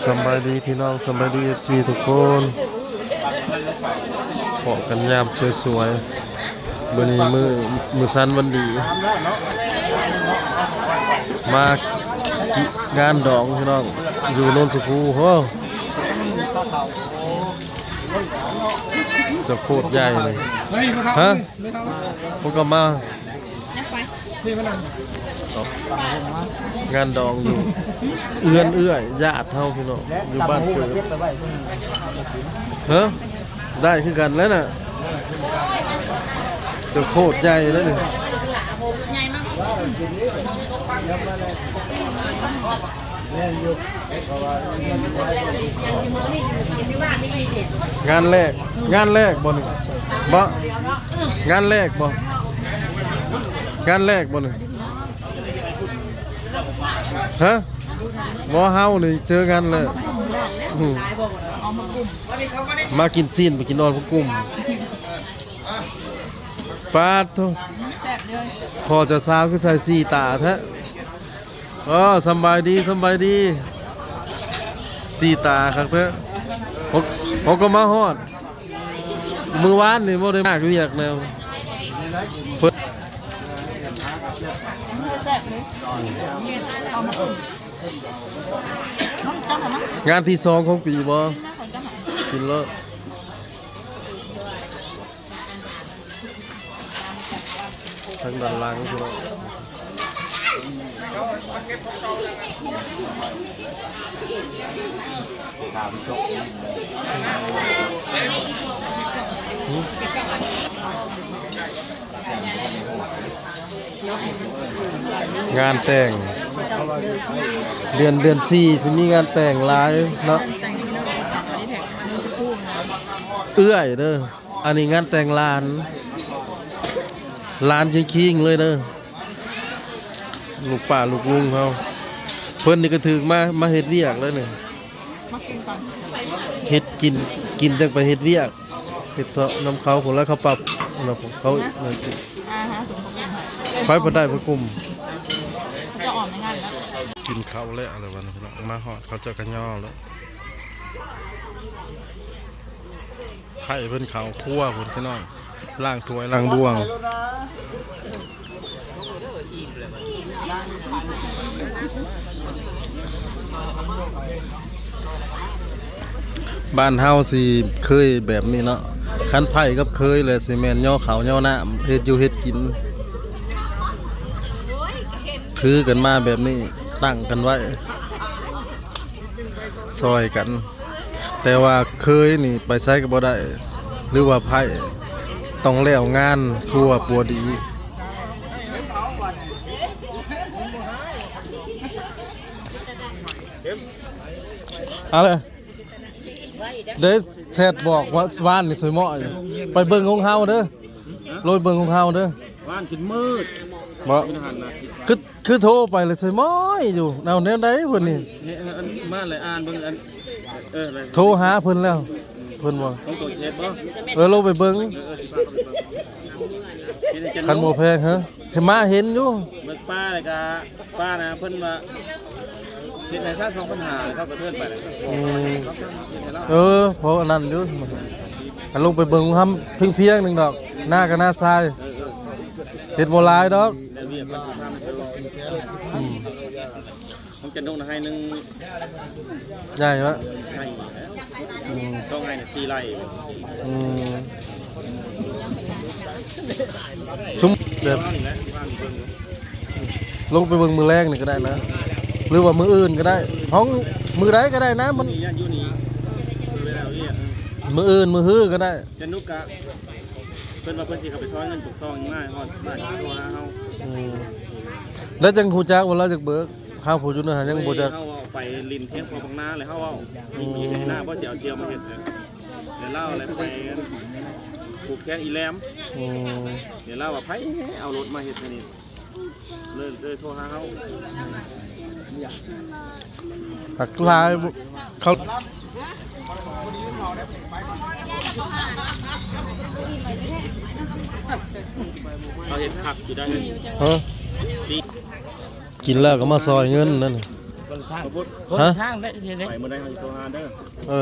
ສຳບາຍດີພີ່ນ້ອງ ສຳບາຍດີ ເອັຟຊີ ທຸກຄົນ ພໍ້ກັນຍາມສວຍໆ ມື້ນີ້ມື້ ມື້ສັນວັນດີ ມາງານດອງພີ່ນ້ອງ ຢູ່ໂນນສະພູ. ໂອ້ ເຈົ້າໂຄດໃຫຍ່ເລີຍ ຮະ ພວກກໍມາ ງານດອງຢູ່ເຮືອນເອື້ອຍຍາດເຮົາພີ່ນ້ອງ ຢູ່ບ້ານເກີດ. ຮະ ໄດ້ຄືກັນແລ້ວນະ ເຈົ້າໂຄດໃຫຍ່ແລ້ວນີ້. ງານແລກ ງານແລກບໍ່ນີ້? ບໍ່ ງານແລກບໍ່? ງານແລກບໍ່ນີ້? ຮະ ບໍ່ ເຮົານີ້ເຈີງານແລກ. ອືມ ມາກິນຊີ້ນ ໄປກິນອ່ອນພວກກຸ່ມ. ປາດໂທ້ ແຊບເດີ ພໍ່ເຈົ້າສາວຄືໃສ່ສີ່ຕາແທ້. ອໍ ສຳບາຍດີ ສຳບາຍດີ ສີ່ຕາຄັກແທ້. ເຮົາ ເຮົາກໍມາຮອດ ມື້ວານນີ້ບໍ່ໄດ້ມາວຽກແນວ ເພິ່ນ ແຊບເລີຍ ເອົາມາ ງານທີສອງຂອງປີບໍ່? ກິນແລ້ວ ທາງດ້ານຫຼັງພີ່ນ້ອງ ງານແຕ່ງ ເດືອນ ເດືອນສີ່ ຊິມີງານແຕ່ງຫຼາຍເນາະ ເອື້ອຍເດີ. ອັນນີ້ງານແຕ່ງຫຼານ ຫຼານຄິງໆ ເລີຍເດີ ລູກປ້າລູກລຸງເຮົາ. ເພິ່ນນີ້ກໍຖືກມາ ມາເຮັດວຽກແລ້ວນີ້ ມາກິນກ່ອນ ເຮັດກິນ ກິນຈັ່ງໄປເຮັດວຽກ ເຮັດເຊາະນຳເຂົາພຸ້ນແຫຼະ ເຂົາປັບນຳເຂົາ ອາຫານສົມທະບໃຫ້ ໃຜບໍ່ໄດ້ພະກຸ່ມ ເຂົາຈະອອກໃນງານແລ້ວ. ກິນເຂົ້າແລ້ວລະບັດນີ້ພີ່ນ້ອງ ມາຮອດເຂົາເຈົ້າກະຍໍ້ແລ້ວ. ໃຫ້ເພິ່ນເຂົ້າຄົວພຸ້ນພີ່ນ້ອງ ລ້າງຖ້ວຍລ້າງບ່ວງ. ບ້ານເຮົາຊິເຄີຍແບບນີ້ເນາະ ຄັນໃຜກັບເຄີຍແຫຼະ ຊິແມ່ນຍໍເຂົ້າຍໍນ້ຳ ເຮັດຢູ່ເຮັດກິນ ຖືກັນມາແບບນີ້ ຕັ້ງກັນໄວ້ ຊ່ອຍກັນ. ແຕ່ວ່າເຄີຍນີ້ໄປໃສກໍບໍ່ໄດ້ ຫຼືວ່າໃພ້ ຕ້ອງແລ້ວງານຄົວປົວດີ. ເອົາເລີຍ ໄດ້ແຊັດບອກວ່າວານນີ້ສວຍເໝາະຢູ່ ໄປເບິ່ງຂອງເຮົາເດີ ໂລຍເບິ່ງຂອງເຮົາເດີ ວານຈົນມືດ ບໍ່ ຄື ຄືໂທໄປແລ້ວສວຍໝໍ້ຢູ່ ເອົາແນວໃດເພິ່ນນີ້ ເອີ ອັນມາແລ້ວອ່ານເບິ່ງອັນ ເອີ ໂທຫາເພິ່ນແລ້ວ ເພິ່ນບໍ່ ຂອງຕົວເຮັດບໍ່ ເອີ ລົງໄປເບິ່ງ ເອີ ເອີ ຊິພາໄປເບິ່ງ ຄັນບໍ່ແພງ ຮະ ເຫັນມາເຫັນຢູ່ ເບິ່ງປາແລ້ວກະ ປານະ ເພິ່ນວ່າເຮັດໃຫ້ຊາວສອງພັນຫ້າ ເຂົາກະເທີນໄປແລ້ວ ອືມ ເອີ ເພາະອັນນັ້ນຢູ່ ອັນລົງໄປເບິ່ງຫຳພຽງໆ ໜຶ່ງດອກ ນາກະນາຊາຍ ເອີ ເອີ ເຮັດບໍ່ຫຼາຍດອກ ແລ້ວວຽກມັນຊິພາໄປ ອືມ ຂອງຈັນດົງນະໄຮ່ໜຶ່ງ ໃຫຍ່ວະ ໃຫຍ່ ອືມ ສອງໄຮ່ນະສີ່ໄຮ່ ອືມ ຊຸມແຊບ ລົງໄປເບິ່ງມື້ແລງນີ້ກໍໄດ້ນະ ຫຼືວ່າມື້ອື່ນກໍໄດ້ ຂອງມື້ໃດກໍໄດ້ນະ ມັນ ຢູ່ນີ້ ຢູ່ນີ້ ມື້ອື່ນມື້ຮືກໍໄດ້ ຈະນຸກກະ ເພິ່ນວ່າເພິ່ນຊິເຂົ້າໄປຖອນເງິນປົກຊອງມາຮອດບ້ານໂທຫາເຮົາ ອືມ ແລ້ວຈັ່ງຮູ້ຈັກວ່າລາວຢາກເບີກ ເຮົາຜູ້ຢູ່ເນີຫັ້ນຍັງບໍ່ຈັກ ເຮົາເວົ້າໄປຫຼິ້ນທຽງພໍ່ບັກນາ ແລ້ວເຮົາເວົ້າ ອືມ ມີທີ່ໄຮ່ນາບໍ່ຊິເອົາສ່ຽວມາເຮັດ ແລ້ວລາວແລ້ວໄປຜູກແຂນອີແຫຼມ ອືມ ແລ້ວລາວວ່າໃຜເອົາລົດມາເຮັດໃຫ້ນີ້ ເລີຍ ເລີຍໂທຫາເຮົາ ຫັກຫຼາຍ ເຂົາ ເຂົາເຮັດຄັກຢູ່ໄດ໋ ຮະ ກິນແລ້ວກໍມາຊ່ອຍເງິນນັ້ນ ທາງ ຮະ? ທາງໄດ້ ໄປມື້ໃດເຮົາຊິໂທຫາເດີ. ເອີ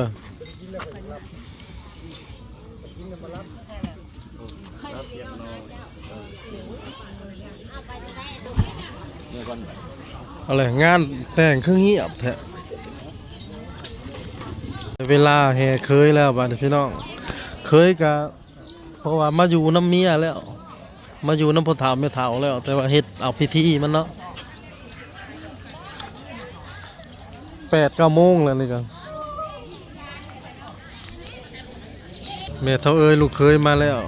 ເອົາແຫຼະ ງານແຕ່ງຄືງຽບແທ້. ເວລາແຫ່ເຂີຍແລ້ວບາດນີ້ພີ່ນ້ອງ ເຂີຍກະ ເພາະວ່າມາຢູ່ນຳເມຍແລ້ວ ມາຢູ່ນຳພໍ່ເຖົ້າແມ່ເຖົ້າແລ້ວ ແຕ່ວ່າເຮັດເອົາພິທີມັນເນາະ. ແປດເກົ້າໂມງແລ້ວນີ້ກະ ແມ່ເຖົ້າເອີຍ ລູກເຂີຍມາແລ້ວ.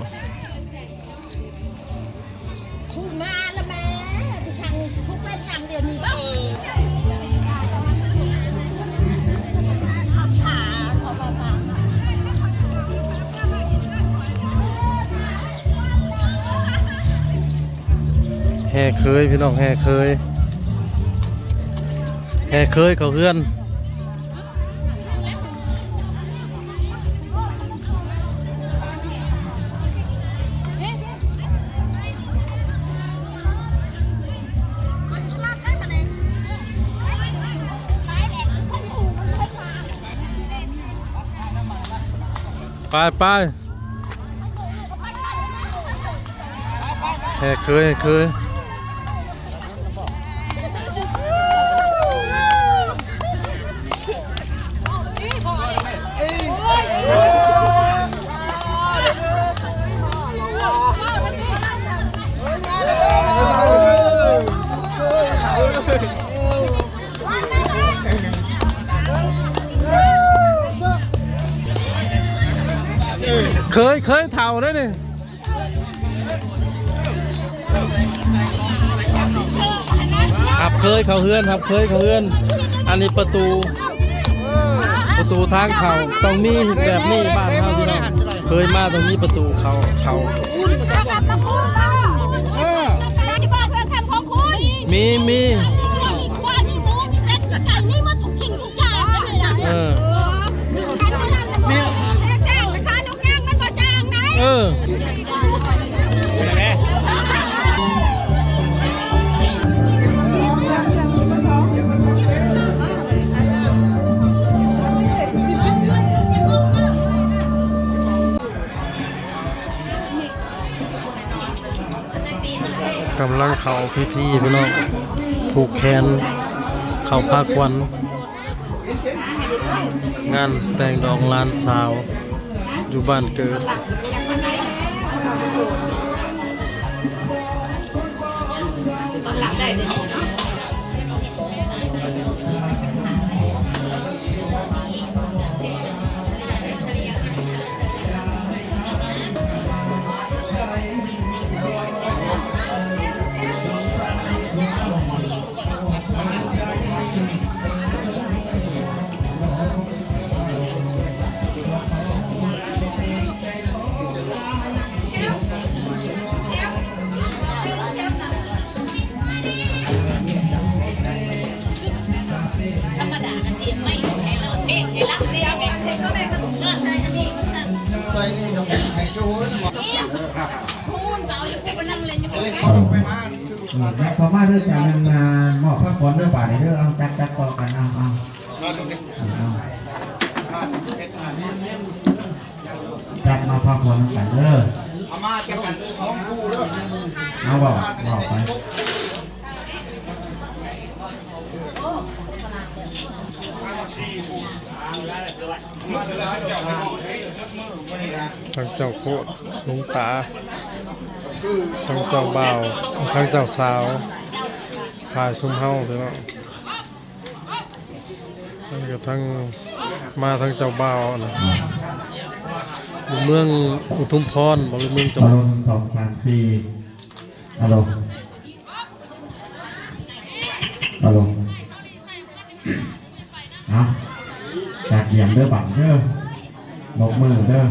ແຫ່ເຂີຍ ພີ່ນ້ອງ ແຫ່ເຂີຍ ແຫ່ເຂີຍເຂົ້າເຮືອນ. ໄປ ໄປ ແຫ່ເຂີຍ ແຫ່ເຂີຍ. ເຂີຍ ເຂີຍເຖົ້າໄດ໋ນີ້. ຮັບເຂີຍເຂົ້າເຮືອນ ຮັບເຂີຍເຂົ້າເຮືອນ. ອັນນີ້ປະຕູ ປະຕູທາງເຂົ້າ ຕ້ອງມີແບບນີ້ ບ້ານເຮົາພີ່ນ້ອງ ເຂີຍມາຕ້ອງມີປະຕູເຂົ້າ ເຂົ້າ. ເອີ ມີ ມີ ມີຄວາຍ ມີໝູ ມີເປັດ ມີໄກ່ ມີໝົດທຸກສິ່ງ ເອີ ເອີ ກຳລັງເຂົ້າພິທີພີ່ນ້ອງ ຜູກແຂນ ເຂົ້າພາຂວັນ ງານແຕ່ງດອງຫຼານສາວຢູ່ບ້ານເກີດ. ເອີ ເຂົ້າມາເດີ ຈາກນັ້ນ ມາມອບພາຂວັນເດີ ບາດນີ້ເດີ. ເອົາ ຈັດ ຈັດຕໍ່ກັນ ເອົາ ເອົາ ເອົາ ຈັດມາພາຂວັນນຳກັນເດີ. ເອົາມາຈັດກັນສອງຄູ່ເດີ. ເອົາ ເວົ້າ ເວົ້າໄປ. ທັງເຈົ້າໂຄດ ລຸງຕາ ທັງເຈົ້າບ່າວ ທັງເຈົ້າສາວ ຝ່າຍຊຸມເຮົາພີ່ນ້ອງ. ອັນນີ້ກໍທັງ ມາທັງເຈົ້າບ່າວນະ ຢູ່ເມືອງອຸທຸມພອນບໍ ຫຼືເມືອງຈອມ ອາລົມ ສອງ ສາມ ສີ່ ອາລົມ ອາລົມ. ເອົາ ກາດກຽມເດີ ບັດເດີ ຍົກມືເດີ.